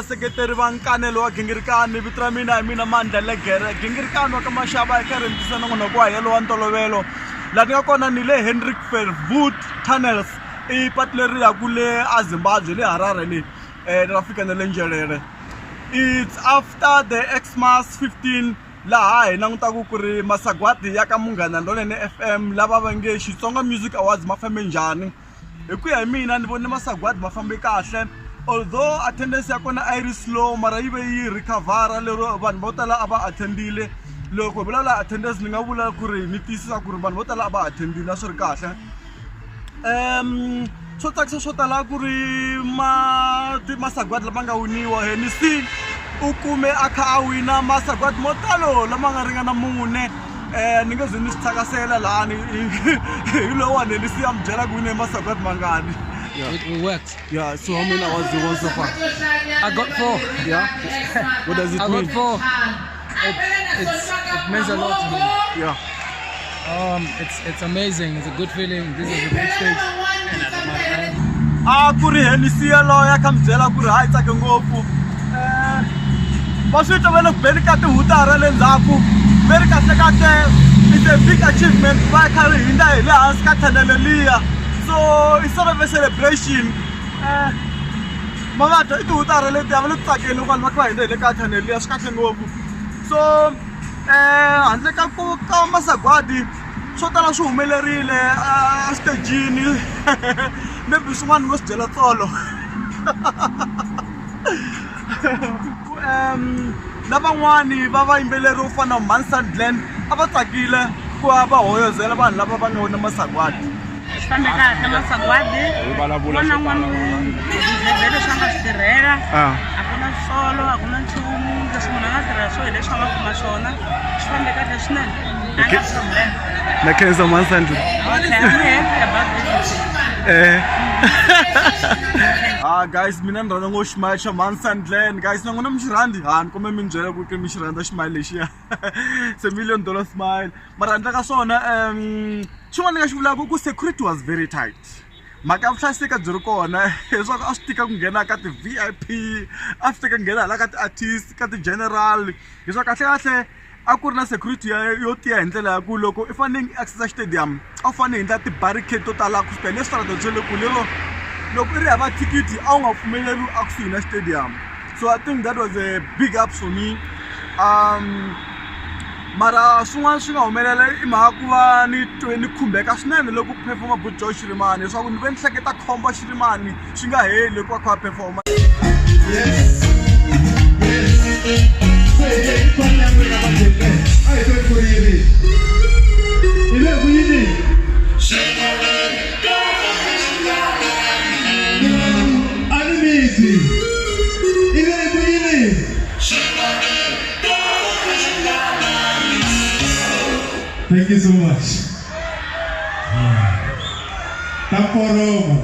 Vaseketeri va nkanelo wa gingirikani vito ra mina hi mina Mandla Legere gingirikani wa ka Mashava hi karhi ni tisa nongonoko wa helo wa ntolovelo laha ni nga kona ni le Hendrik Verwoerd Tunnels i patu leri yaku le a Zimbabwe le Harare le ra fika na le Nzhelele it's after the Xmas 15 laha hi langutaka ku ri masagwadi ya ka Munghana Lonene F_M lava va nge Xitsonga Music Awards ma fambe njhani. Hi ku ya hi mina ni vone masagwadi ma fambe kahle although attendance ya kona a yi ri slow mara yi ve yi recover-a lero vanhu vo tala a va attend-ile loko hi vulavula attendance ni nga vula ku ri ni tiyisisa ku ri vanhu vo tala a va attend-ile a swi ri kahle swo tsakisa swo tala ku ri ma masagwadi lama nga winiwa Hennessy u kume a kha a wina masagwadi mo talo lama nga ringana mune. Ni nge zi ni swi tsakasela lani hi lowani ni siya mi byela ku wine masagwadi mangani. It worked. Yeah, so how many awards you won so far? I got 4. Yeah. What does it I mean? got 4. It means a lot to me. Yeah. It's amazing. It's a good feeling. This is a big stage. A ku ri Hennessy yaloye a kha mi byela ku ri hayi tsake ngopfu va swi twa va le ku beni ka tihutara le ndzhaku ve ri kahlekahle it's a big achievement va kha ri hindza hi le hansi ka thanele liya so it's sort of a celebration ma va twa i tihutara letiya va le ku tsakeni loko vanhu va kha va hindza hi le ka thanele liya swi kahle ngopfu so handle ka ku ka masagwadi swo tala swi humelerile exitejini maybe swin'wana ni ngo swi byela tsolo na van'wani va vayimbeleri vo fana na Mansan Glen a va tsakile ku va va hoyozela vanhu lava va nga wina masagwadi. Swi fambe kahle masagwadi un'wana na un'wana u deserve leswi a nga swi tirhela a ku na solo a ku na nchumu leswi munhu a nga tirhela swona hi leswi a nga kuma swona swi fambe kahle swinene a na problem. Na khensa Mansan Glen. Okay, I'm happy about everything. Ah guys mina ni rhandza ngopfu ximayi xa Mansan Glen guys na n'wina mi xi rhandzi ha ni kombela mi ni byela ku ke mi xi rhandza ximayi lexiya it's a million dollar smile mara handle ka swona xin'wana ni nga xi vulaka ku security was very tight mhaka ya vuhlayiseki a byi ri kona leswaku a swi tika ku nghena ka ti-V_I_P a swi tika ku nghena hala ka ti-artist ka ti-general leswaku kahlekahle a ku ri na security ya yo tiya hi ndlela ya ku loko i fanele i access stadium a wu fanele hi endla ti-barricade to tala ku fika le switarateni swa le kule lero loko i ri hava thikithi a wu nga pfumeleriwi a kusuhi na stadium so I think that was a big ups for me mara swin'wana swi nga humelela i mhaka ku va ni twe ni khumbeka swinene loko ku perform-a Buti Joe Shirimani leswaku ni ve ni hleketa khombo Shirimani swi nga heli loko va kha va perform-a. Thank you so much. Taporoma.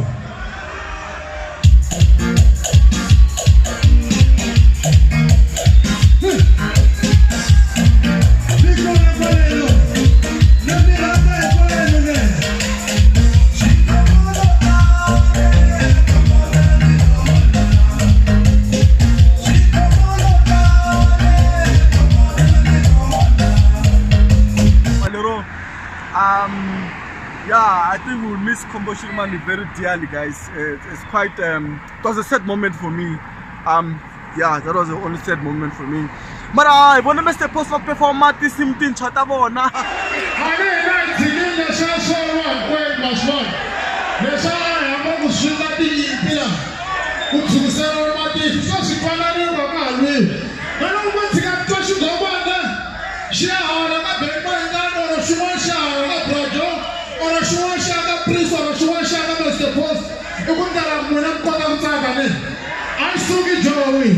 Yeah, I think we'll miss Khombo Shirimani very dearly, guys. It's quite it was a sad moment for me. Yeah, that was the only sad moment for me. Mara hi vone Mr Post va performa tinsimu tintshwa ta vona. Ku tshukisela matihlo se swi fananile va nga ha lwiwi na loko mo tshika mi twa xinghomana xi ya hala ka Benny Mayengani or xin'wana xi ya hala ka Bra Joe or xin'wana xi ya ka Prince or xin'wana xi ya ka Mister Post i ku ndlela n'wina mi kota ku tsaka ne a yi suki Joey.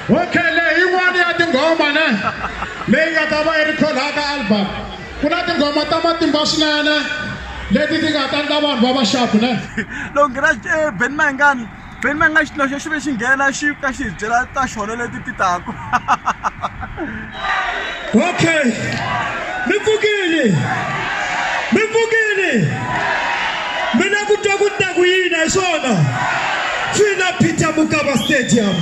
Okay, le yin'wana ya ti tinghoma ne leyi nga ta va yi ri khona ka album ku na tinghoma ta matimba swinene leti ti nga ta endla vanhu va va xapu ne loko nghena eh, ben mayengani ben mayengani xi naxo xi ve xi nghena xi ka xi hi byela ta xona leti ti taku okay mi pfukile mi pfukile mi la ku twa ku ta ku yini hi swona fila peter mokaba stadium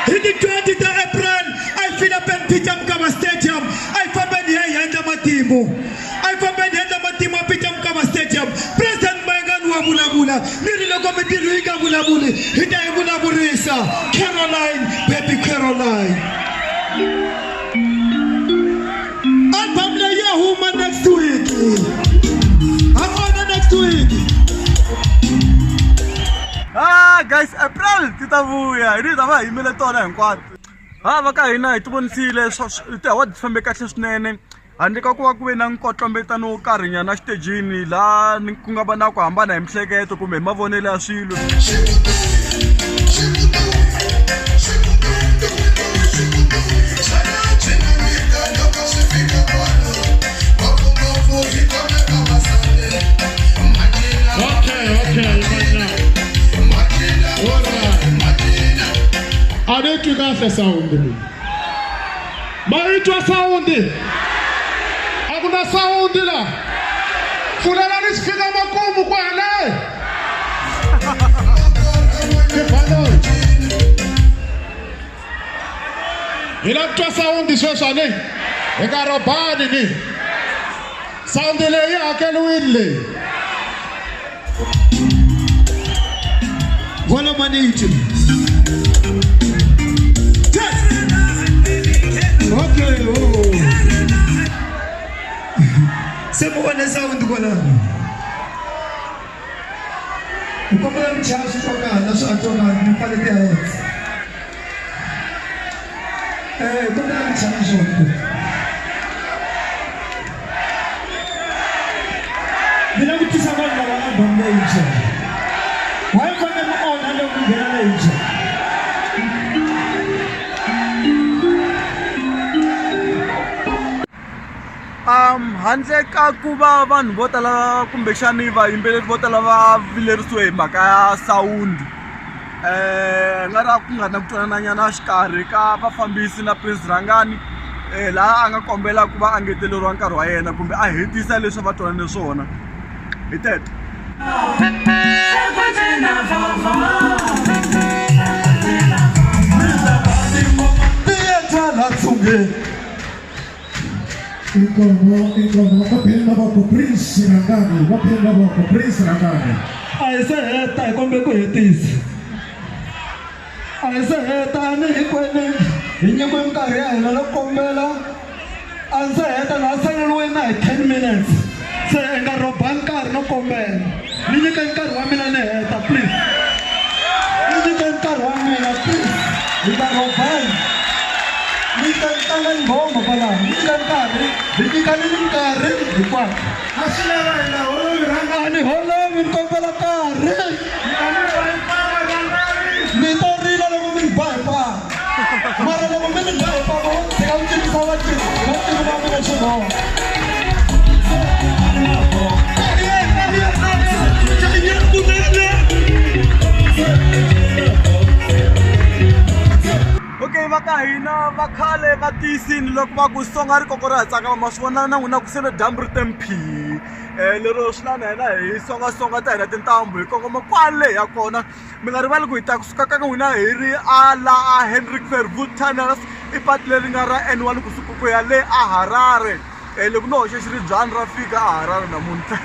hi ti 20 ta april a yi fila pen peter mokaba stadium a yi fambeni hi ya hi endla matimu a yi fambeni hi endla matimu a peter mokaba stadium president mayengani wa vulavula ni ri loko mintirho yi nga vulavuli hi ta yi vulavurisa caroline baby caroline album leyi ya huma next week hakona next week ah guys april ti ta vuya hi ni ta va hi yimele tona hinkwato ha va ka hina hi ti vonisile ti-award ti fambe kahle swinene handle ka ku va ku ve na nkotlombetano wo karhinyana exitejini laha ku nga va na ku hambana hi mihleketo kumbe hi mavonelo ya swilo Okay, okay, A ni twi kahle sound leyi. Ma yi twa sound? A ku na sound la. Pfulelani swi fika makumu kwale. Tibaloni. Hi la ku twa sound sweswi a ni? Hi nga robani ni. Sound leyi yi hakeriwile leyi. Volume anitsho. Okay, oh. Se mu vone sound kwalano. U kombela mi chaya swi twakala swi a twakala mi pfale ti-heads. Eh, kombela mi chaya swona. Ni la ku tisa vanhu lava album leyintshwa. Why mi fanele mi onha loko ku nghena leyintshwa? Handle ka ku va vanhu vo tala kumbexani vayimbeleri vo tala va vilerisiwe hi mhaka ya sawundi nga ra ku nga na ku twanana nyana xikarhi ka vafambisi na Prince Rhangani laha a nga kombela ku va a ngeteleriwa nkarhi wa yena kumbe a hetisa leswi a va twanane swona hi teto. Inkomo, inkomo, va pheni mavoko Prince Rhangani, va pheni mavoko Prince Rhangani. A hi se heta hi kombe ku hetisa. A hi se heta a ni hinkwenu hi nyikiwe minkarhi ya hina no kombela a ndzi se heta laha saleriwe na hi 10 minutes se i nga rhobani nkarhi no kombela ni nyike nkarhi wa mina ni heta please ni nyike nkarhi wa mina please hi nga rhobani ni ta tlanga nghoma kwalaho ni nyika nkarhi hi nyikanini nkarhi hinkwako A swi lava hi nga holovi rhanga. A ni holovi ni kombela nkarhi ni to rila loko mi ni ba hi papa mara loko mi ni ba hi papa wo tshika ku cinisa vacini va mina xinghoma. Okay va ka hina va khale va tiyisini loko va ku songa rikoko ra ha tsakama ma swi vona na n'wina ku se na dyambu ri te mphi lero swi la na hina hi songasonga ta hina tintambu hi kongoma kwale hi ya kona mi nga rivali ku hi ta kusuka ka n'wina hi ri a la a Hendrik Verwoerd Tunnels i patu leri nga ra N1 kusuka ku ya le a Harare loko no hoxa xiribyana ra fika a Harare namuntlha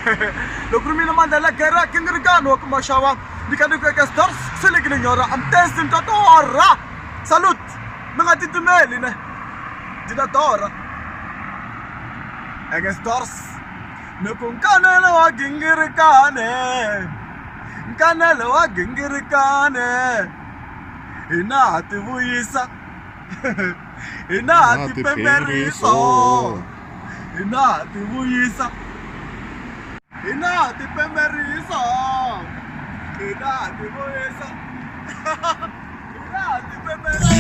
loko ri mina mandla la gera gingirikani wa ku maxava ni ka ni ku eka stars selekile nyora I'm thirsty ni twa torha salute mi nga titimeli ne ndzi ta torha eke stars ni ku nkanelo wa gingirikane nkanelo wa gingirikane hina ha ti vuyisa hina ha ti pemberisa hina ha ti vuyisa hina ha ti pemberisa hina ha ti vuyisa hina ha ti pemberisa.